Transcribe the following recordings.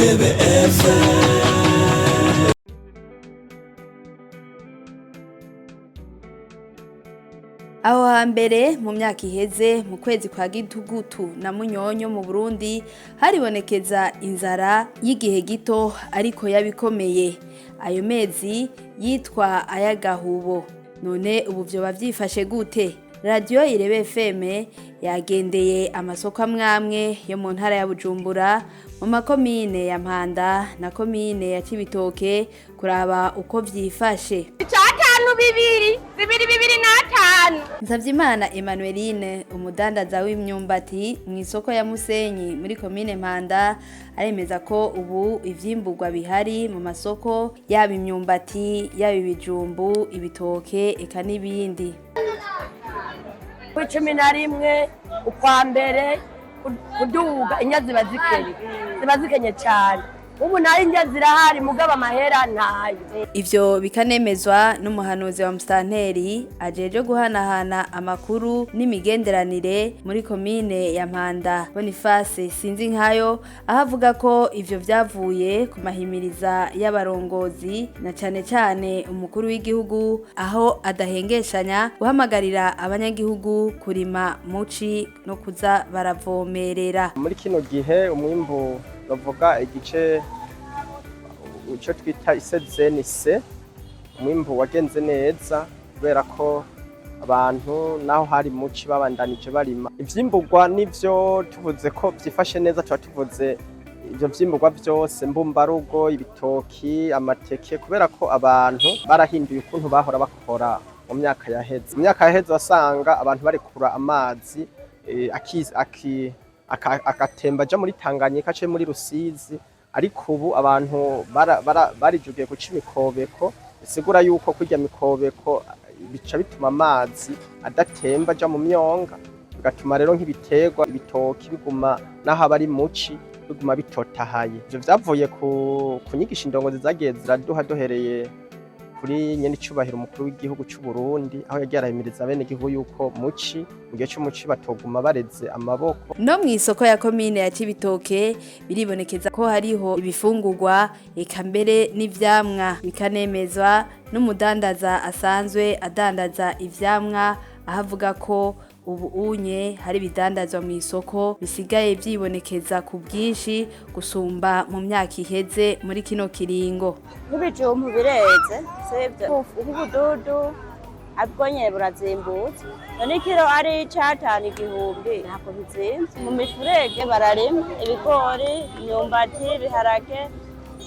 Irebe FM. Aho hambere mu myaka iheze, mu kwezi kwa Gitugutu na Munyonyo mu Burundi, haribonekeza inzara y'igihe gito ariko yabikomeye. Ayo mezi yitwa ay'agahubo. None ubu vyoba vyifashe gute? Radiyo Irebe FM yagendeye amasoko amwamwe yo mu ntara ya Bujumbura, mu makomine ya Mpanda na komine ya Cibitoke, kuraba uko vyifashe. Icatanu, bibiri bibiri, bibiri n'atanu. Nsavyimana Emmanueline, umudandaza w'imyumbati mu isoko ya Musenyi muri komine Mpanda, aremeza ko ubu ivyimburwa bihari mu masoko, yaba imyumbati, yaba ibijumbu, ibitoke, eka n'ibindi. Kuri 11 ukwa mbere kuduga, indya ziba zikenye, ziba zikenye cyane. Ubu nayo indya zirahari, mugabo amahera ntayo. Ivyo bikanemezwa n'umuhanuzi wa musitanteri ajejwe guhanahana amakuru n'imigenderanire muri komine ya Mpanda, Boniface Sinzi nkayo, aho avuga ko ivyo vyavuye ku mahimiriza y'abarongozi, na cane cane umukuru w'igihugu, aho adahengeshanya guhamagarira abanyagihugu kurima muci no kuza baravomerera. Muri kino gihe umwimbu, bavuga igice icyo twita isezeni se, umwimbu wagenze neza kubera ko abantu naho hari muci babandanije barima. Ivyimburwa nivyo tuvuze ko vyifashe neza, tuba tuvuze ivyo vyimburwa vyose mbumbarugo, ibitoki, amateke, kubera ko abantu barahinduye ukuntu bahora bakora mu myaka yaheze. Mu myaka yaheze wasanga abantu barekura amazi agatemba aja muri Tanganyika ace muri Rusizi, ariko ubu abantu barijukiye guca imikobeko, bisigura yuko kurya mikobeko bica bituma amazi adatemba aja mu myonga, bigatuma rero nk'ibiterwa, ibitoki biguma n'aho aba ari muci biguma bitotahaye. Ivyo vyavuye ku nyigisho indongozi zagiye ziraduha, duhereye kuri nyenicubahiro umukuru w'igihugu c'u Burundi, aho yagiye arahimiriza abenegihugu yuko muci, mu gihe c'umuci, batoguma bareze amaboko. No mu isoko ya komine ya Cibitoke biribonekeza ko hariho ibifungurwa, eka mbere n'ivyamwa, bikanemezwa n'umudandaza asanzwe adandaza ivyamwa, aho avuga ko ubu unye hari ibidandazwa mu isoko bisigaye vyibonekeza ku bwinshi gusumba mu myaka iheze muri kino kiringo. Nk'ibijumbu bireze, sivyo? Nk'ubududu abwo nyene burazimbutse. None ikiro ari icatanu, 1000, ntabwo bizimvye. Mu mifurege bararima ibigori, imyumbati, ibiharage,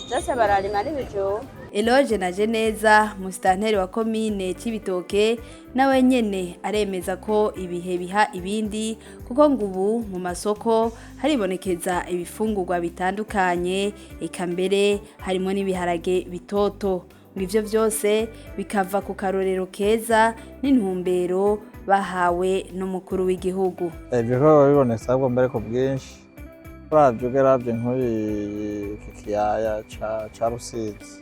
vyose bararima n'ibijumbu. Eloge na Geneza, musitanteri wa komine Cibitoke, nawe nyene aremeza ko ibihe biha ibindi, kuko ngo ubu mu masoko haribonekeza ibifungurwa bitandukanye, eka mbere harimo n'ibiharage bitoto. Ngo ivyo vyose bikava ku karorero keza n'intumbero bahawe n'umukuru w'igihugu. Ibikorwa bibonetse ahubwo mbere ku bwinshi. Uravye, ugeravye nk'uri iki kiyaya ca Rusizi,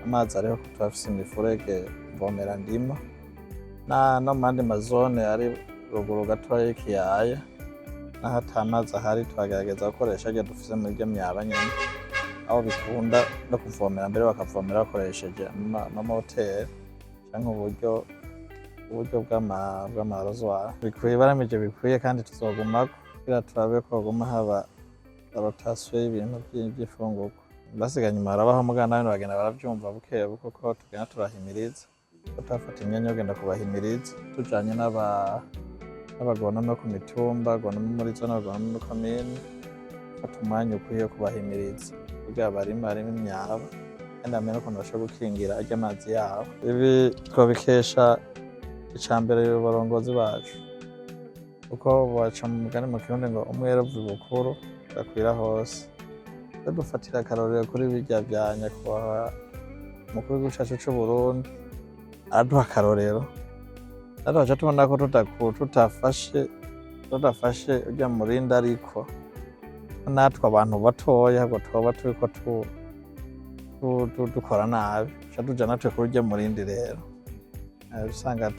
amazi ariho, turafise imifurege mvomera ndimo no mu yandi mazone ari ruguru gatoya y'ikiyaya. Naho ata mazi ahari, turagerageza gukoresha arya dufise muri irya myaba nyene, aho bikunda no kuvomera mbere bakavomera bakoresheje amamoteri canke uburyo bw'amarozwari. Bikwiye, baramije bikwiye, kandi tuzogumako kugira turabe ko hoguma haba rotation y'ibintu vy'imfungurwa. Basigaye inyuma harabaho, mugabo nabo bagenda baravyumva buke buke uko tugenda turahimiriza, ko turafata imyanya yo kugenda kubahimiriza tujanye n'abagonome ku mitumba, abagonome muri zone, abagonome muri komine, fata umwanya ukwiye wo kubahimiriza kugira barime, harimo imyaba, kandi bamenye n'ukuntu bashobora gukingira arya amazi yabo. Ibi twabikesha ica mbere abarongozi bacu, kuko baca mu mugani mu Kirundi ngo umwere uva ibukuru gakwira hose. Twe dufatira akarorero kuri birya vya nyakubahwa umukuru w'igihugu cacu c'Uburundi, araduha akarorero, natwe tugaca tubona ko tudafashe urya murindi, ariko natwe abantu batoya ahubwo twoba turiko dukora nabi, tuca tuja natwe kuri urya murindi. Rero usanga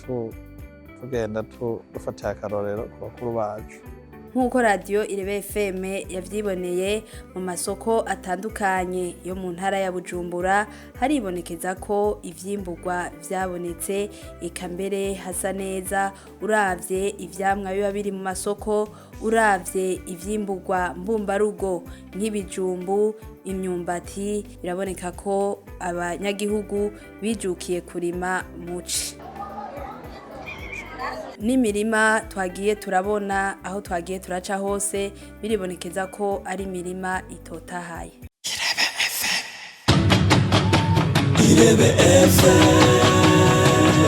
tugenda dufatira akarorero ku bakuru bacu. Nk'uko radiyo Irebe FM yavyiboneye mu masoko atandukanye yo mu ntara ya Bujumbura, haribonekeza ko ivyimburwa vyabonetse, eka mbere hasa neza uravye ivyamwa biba biri mu masoko, uravye ivyimburwa mbumbarugo nk'ibijumbu, imyumbati, biraboneka ko abanyagihugu bijukiye kurima muci. N'imirima twagiye turabona aho twagiye turaca hose, biribonekeza ko ari imirima itotahaye. Irebe FM.